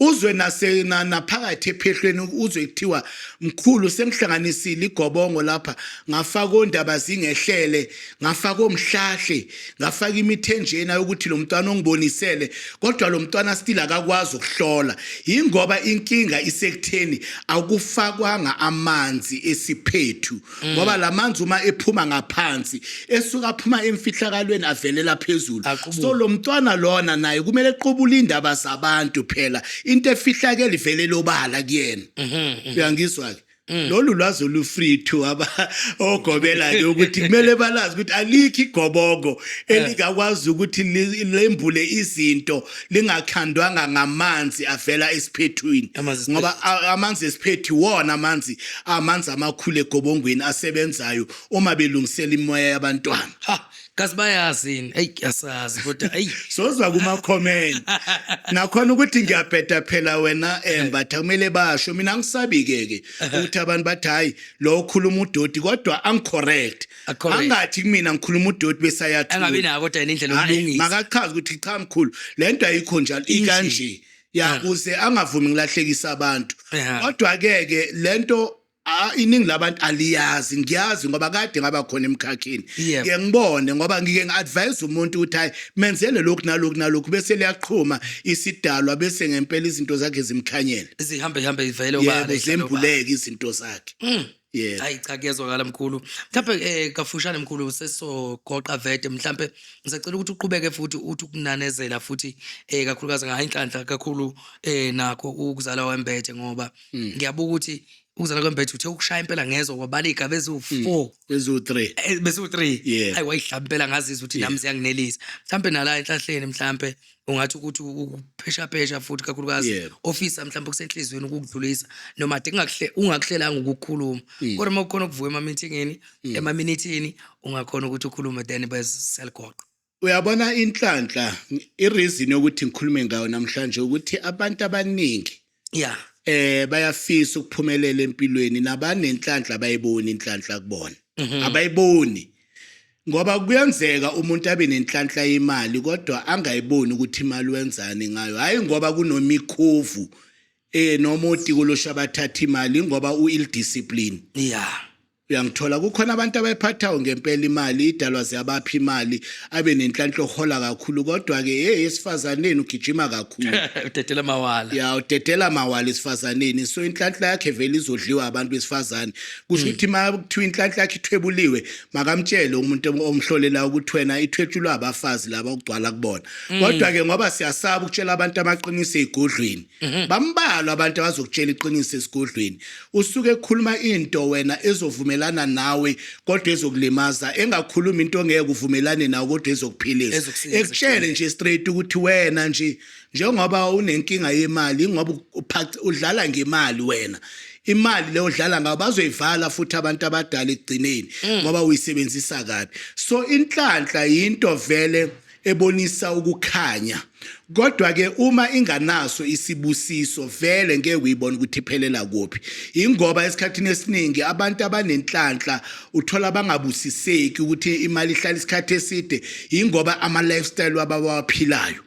Uzwe nase naphakathi ephehlweni, uzwe kuthiwa, "Mkhulu, sengihlanganisile igobongo lapha, ngafaka ondaba zingehlele, ngafaka omhlahle, ngafaka imithenjena yokuthi lo mntwana ongibonisele, kodwa lo mntwana still akakwazi ukuhlola." Yingoba inkinga isekutheni akufakwanga amanzi esiphethu, ngoba lamanzi uma ephuma ngaphansi esuka aphuma emfihlakalweni avelela phezulu. Aqubuke. So lo mntwana lona naye kumele equbule indaba zabantu phela, into efihlakele ivelele obala kuyena. Uyangizwa ke? Lolu lwazi olu free to aba ogobela ke, ukuthi kumele balazi ukuthi alikho igobongo elingakwazi ukuthi lembule izinto lingakhandwanga ngamanzi avela esiphethwini. Amanzi. Ngoba amanzi esiphethu wona amanzi amakhulu egobongweni asebenzayo uma belungisela imoya yabantwana. Ha, kazi bayazini? Eyi, asazi kodwa, eyi. Sozwa kuma comment nakhona ukuthi ngiyabheda phela wena, embatha kumele basho. Mina ngisabi ke ke ukuthi abantu bathi, "Hayi, lo ukhuluma udoti," kodwa angicorrect. Acorrect. Angathi kumina ngikhuluma udoti bese ayathula. Angabi nako kodwa yena indlela Hhayi, yokulungisa. Makachaze ukuthi, "Cha mkhulu, lento ayikho njalo, ikanje ya," kuze angavumi ngilahlekisa abantu. Kodwa ke ke lento Ah, iningi labantu aliyazi. Ngiyazi ngoba kade ngaba khona emkhakheni. Ngike ngibone ngoba ngike ngi-advise umuntu ukuthi hayi, menzele lokhu nalokhu nalokhu, bese liyaqhuma isidalwa, bese ngempela izinto zakhe zimkhanyele. Zihambe hambe ivele obala, Yebo, ihlale obala. Zembuleke izinto zakhe. Yebo. Hayi cha, kuyezwakala mkhulu. Mhlawumbe kafushane mkhulu, sesizogoqa vete, mhlawumbe ngisacela ukuthi uqhubeke futhi uthi ukunanezela futhi kakhulukazi ngayo inhlanhla kakhulu nakho ukuzala wembethe, ngoba ngiyabuka ukuthi ukuzala kwembethe uthe ukushaya impela, ngezwe kwabala igaba eziwu-4. Eziwu-3. Besiwu-3. Yeah. Hayi, wayihlaba impela, ngazizwa ukuthi nami ziyanginelisa. Mhlawumbe nala enhlahleni, mhlawumbe ungathi ukuthi ukupheshaphesha futhi kakhulukazi ofisa mhlawumbe kusenhliziyweni ukukudlulisa, noma ade kungakuhle ungakuhlelanga ukukhuluma, kodwa uma kukhona ukuvuka ema-meetingini, emaminithini, ungakhona ukuthi ukhulume, then bese siyaligoqa. Uyabona inhlanhla, i-reason yokuthi ngikhulume ngayo namhlanje ukuthi abantu abaningi bayafisa ukuphumelela empilweni, nabanenhlanhla abayiboni inhlanhla kubona. Abayiboni ngoba kuyenzeka umuntu abe nenhlanhla yemali kodwa angayiboni ukuthi imali wenzani ngayo. Hayi ngoba kunomikhovu noma otikolosha abathatha imali, ngoba u-ill discipline. Uyangithola, kukhona abantu abayiphathayo ngempela imali, idalwa ziyabapha imali, abe nenhlanhla ohola kakhulu, kodwa ke hey, esifazaneni ugijima kakhulu. Udedela mawala. Ya, udedela mawala esifazaneni, so inhlanhla yakhe vele izodliwa abantu besifazane. Kusho ukuthi uma kuthiwa inhlanhla yakhe ithwebuliwe, makamtshele umuntu omhlolela ukuthi wena ithwetshulwa abafazi laba okugcwala kubona. Kodwa ke ngoba siyasaba ukutshela abantu amaqiniso ezigodlweni, bambalwa abantu abazokutshela iqiniso esigodlweni. Usuke ekhuluma into wena ezovumelana nawe kodwa ezokulimaza, engakhuluma into ongeke uvumelane nawe kodwa ezokuphilisa. Ezokusiza. Ekutshele nje straight ukuthi wena nje njengoba unenkinga yemali, ngoba udlala ngemali wena, imali leyo odlala ngayo bazoyivala futhi abantu abadala ekugcineni ngoba uyisebenzisa kabi. So inhlanhla yinto vele ebonisa ukukhanya, kodwa ke uma inganaso isibusiso vele ngeke uyibone ukuthi iphelela kuphi, ingoba esikhathini esiningi abantu abanenhlanhla uthola bangabusiseki ukuthi imali ihlala isikhathi eside, ingoba ama lifestyle wabo abawaphilayo.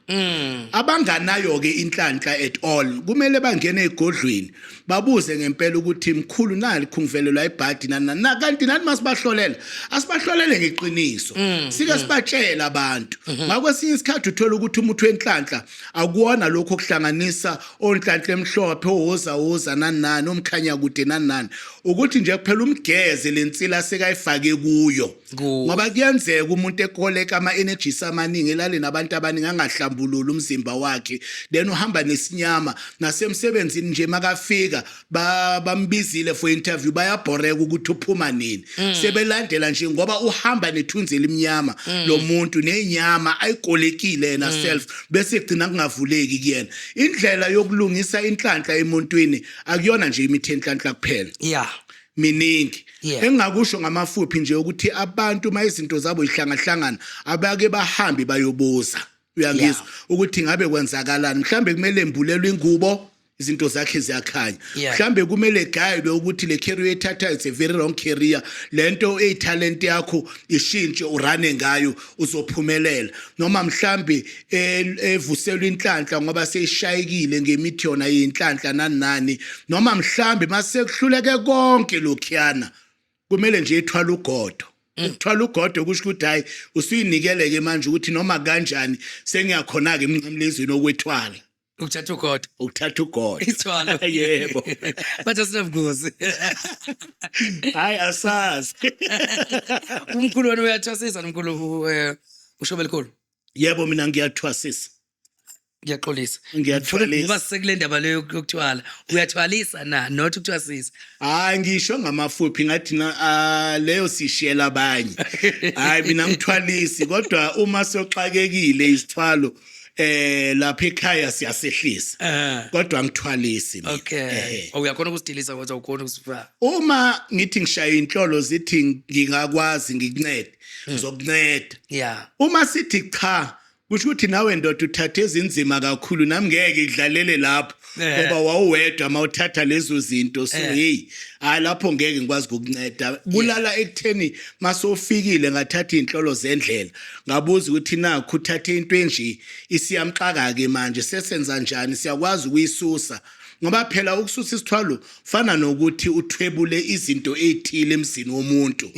Abanganayo ke inhlanhla at all kumele bangene egodlweni babuze ngempela ukuthi mkhulu, nali khungivelelwa ibhadi nani na, kanti nani masibahlolela asibahlolele ngeqiniso, sike sibatshela abantu. Ngakwesinye isikhathi uthola ukuthi umuthi wenhlanhla akuwona lokho okuhlanganisa onhlanhla emhlophe, owoza woza nani nani, omkhanya kude nani nani, ukuthi nje kuphela umgeze lensila sekayifake kuyo. Ngoba kuyenzeka umuntu ekoleka ama-energies amaningi, elale nabantu abaningi, angahlambululi umzimba wakhe, then uhamba nesinyama nasemsebenzini nje, makafika bambizile for interview, bayabhoreka ukuthi uphuma nini, sebelandela nje ngoba uhamba nethunzi elimnyama lo muntu nenyama ayikolekile yena self, bese egcina kungavuleki kuyena. Indlela yokulungisa inhlanhla emuntwini akuyona nje imithi enhlanhla kuphela, miningi. Engingakusho ngamafuphi nje ukuthi abantu uma izinto zabo ihlangahlangana abake bahambe bayobuza, uyangizwa, ukuthi ngabe kwenzakalani. Mhlambe kumele embulelwe ingubo, izinto zakhe ziyakhanya. Mhlambe kumele guide ukuthi le career ethatha, it's a very wrong career lento, eyitalent yakho ishintshe, urane ngayo, uzophumelela. Noma mhlambe evuselwa inhlanhla ngoba seyishayekile ngemithi yona yinhlanhla nani nani. Noma mhlambe mase kuhluleke konke lokhuyana, kumele nje ethwala ugodo. Ukuthwala ugodo kusho ukuthi hayi, usuyinikeleke manje ukuthi noma kanjani sengiyakhona-ke emnqamlezweni okwethwala. Ukuthatha ugodo. Ukuthatha ugodo. Ithwalo. Yebo. Bathi asinabungozi. Hayi, asazi. Umkhulu wena uyathwasisa, nomkhulu ushobe elikhulu? Yebo, mina ngiyathwasisa. Ngiyaxolisa. Ngiyathwalisa. Ngoba sisekule ndaba leyo yokuthwala, uyathwalisa na, not ukuthwasisa? Hayi, ngisho ngamafuphi ngathi na leyo sishiyela abanye. Hayi, mina ngithwalisi, kodwa uma soxakekile isithwalo lapha ekhaya siyasehlisa. Kodwa ngithwalisi mina. Uyakhona ukusidilisa kodwa ukhona ukusifaka? Uma ngithi ngishaya inhlolo zithi ngingakwazi ngikuncede, ngizokunceda. Uma sithi cha, kusho ukuthi nawe ndoda uthathe ezinzima kakhulu, nami ngeke idlalele lapho ngoba wawuwedwa mawuthatha lezo zinto, so hey, hayi, lapho ngeke ngikwazi ukukunceda. Kulala ekutheni masofikile ngathatha inhlolo zendlela, ngabuza ukuthi nakho uthathe into enje, isiyamxaka ke manje, sesenza njani, siyakwazi ukuyisusa. Ngoba phela ukususa isithwalo fana nokuthi uthwebule izinto ezithile emzini womuntu.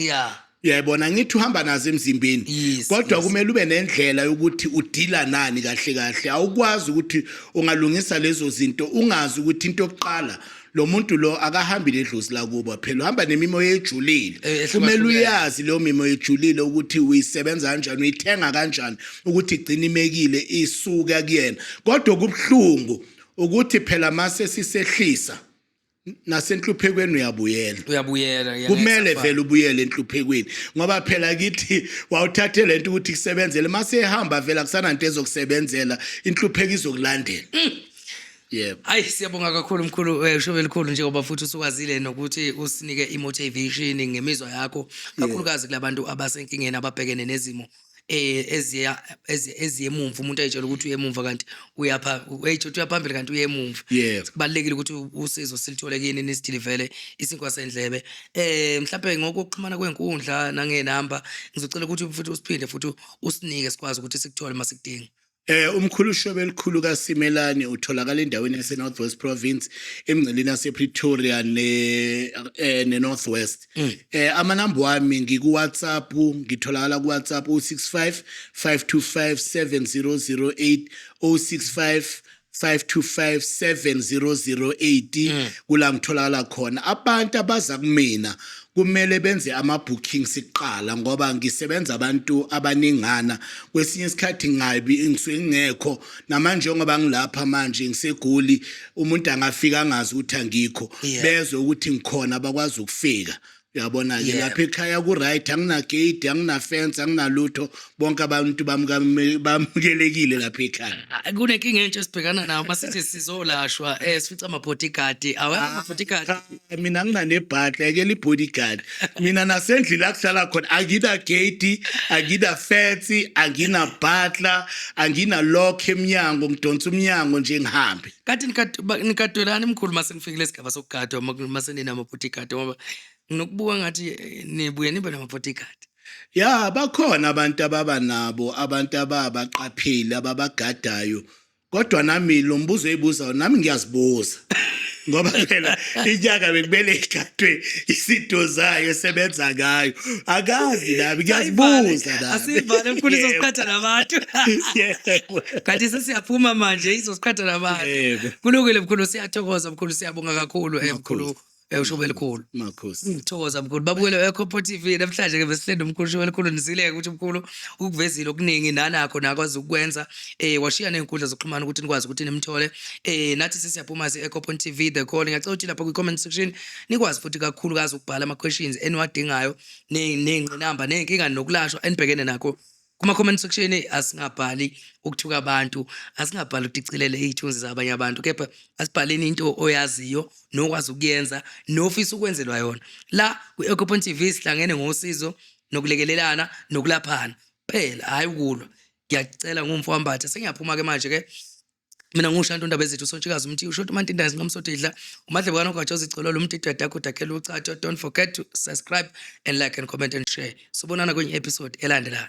Uyayibona, ngithi uhamba nazo emzimbeni, kodwa kumele ube nendlela yokuthi udila nani kahle kahle. Awukwazi ukuthi ungalungisa lezo zinto ungazi ukuthi into yokuqala lo muntu lo akahambi nedlozi lakubo, phela uhamba nemimoya ejulile. Ehlukahlukene. Kumele uyazi leyo mimoya ejulile ukuthi uyisebenza kanjani, uyithenga kanjani ukuthi igcine imekile isuka kuyena. Kodwa kubuhlungu ukuthi phela mase sisehlisa nasenhluphekweni uyabuyela. Uyabuyela, yeah. Kumele Ngeke vele ubuyele enhluphekweni, ngoba phela kithi wawuthathe lento ukuthi kusebenzele, mase ehamba vele akusananto ezokusebenzela, inhlupheko izokulandela, yebo. Hayi, siyabonga kakhulu mkhulu, Shobe elikhulu, njengoba futhi usukwazile nokuthi usinike i-motivation ngemizwa yakho, kakhulukazi kulabantu abasenkingeni, ababhekene nezimo eziya eziyemumva. Umuntu ayitshela ukuthi uyemumva kanti uyapha, uyayitshela ukuthi uyaphambili kanti uyemumva. Kubalulekile ukuthi usizo silithole kini, nisidilivele isinkwa sendlebe. Mhlawumbe ngokuxhumana kwenkundla nangenamba, ngizocela ukuthi futhi usiphinde futhi usinike, sikwazi ukuthi sikuthole masikudinga. Umkhulu Shobe elikhulu kaSimelane utholakala endaweni yase North West Province, emngceleni yase Pretoria ne North West. Amanamba wami ngiku WhatsApp, ngitholakala ku WhatsApp 065 525 7008, 065 525 7008, kula ngitholakala khona. Abantu abaza kumina kumele benze ama-bookings kuqala, ngoba ngisebenza abantu abaningana. Kwesinye isikhathi ngabi ngisuke ngingekho namanje, ngoba ngilapha manje ngiseGoli, umuntu angafika angazi ukuthi angikho, bezwe ukuthi ngikhona bakwazi ukufika, uyabona-ke. Lapha ekhaya ku-right, angina-gate, angina-fence, anginalutho, bonke abantu bamukelekile lapha ekhaya. Ah, kunenkinga entsha esibhekana nayo masithi sizolashwa, sifica ama-bodyguard, awekho ama-bodyguard. Cha, mina nginanebhadla ekela i-bodyguard. Mina nasendlini la kuhlala khona angina gate, angina fence, angina butler, angina lock emnyango, ngidonsa umnyango nje ngihambe. Kanti nikadwelani mkhulu mase nifikile esigaba sokugadwa, mase ninama-bodyguard? Ngoba nginokubuka ngathi nibuye nibe nama-bodyguard. Ya, bakhona abantu ababa nabo, abantu ababaqaphile, ababagadayo. Kodwa nami lo mbuzo oyibuzayo nami ngiyazibuza, ngoba phela inyanga bekumele igadwe izinto zayo esebenza ngayo. Akazi, nami ngiyazibuza nami. Asivale mkhulu, izosiqhatha nabantu. Yebo. Kanti sesiyaphuma manje, izosiqhatha nabantu. Yebo. Kulungile mkhulu, siyathokoza mkhulu, siyabonga kakhulu, mkhulu, Shobe elikhulu. Makhosi. Ngithokoza mkhulu. Babukele eCopo TV, namhlanje ke besihleli nomkhulu Shobe elikhulu. Nizileke ukuthi umkhulu ukuvezile okuningi nanakho nakwazi ukwenza, washiya nezinkundla zokuxhumana ukuthi nikwazi ukuthi nimthole. Nathi sesiyaphuma si eCopo TV The Call. Ngiyacela ukuthi lapha kwi comment section nikwazi futhi kakhulukazi ukubhala ama questions eniwadingayo, ney'ngqinamba, ney'nkinga nokulashwa enibhekene nakho kuma comment section. Asingabhali ukuthuka abantu, asingabhali ukudicilele iy'thunzi zabanye abantu, kepha asibhaleni into oyaziyo nokwazi ukuyenza nofisa ukwenzelwa yona. La kwi-Ecopon TV sihlangene ngosizo nokulekelelana nokulaphana phela, hhayi ukulwa. Ngiyacela ngumfo wambatha, sengiyaphuma-ke manje-ke. Mina ngushantu undaba ezethu sontshikazi umthi usho umantinda sinqamsodidla umadlebe kanogatshoza igcolo lomdidwa dakho dakhela ucatho. Don't forget to subscribe and like and comment and share. Sobonana kwenye episode elandelayo.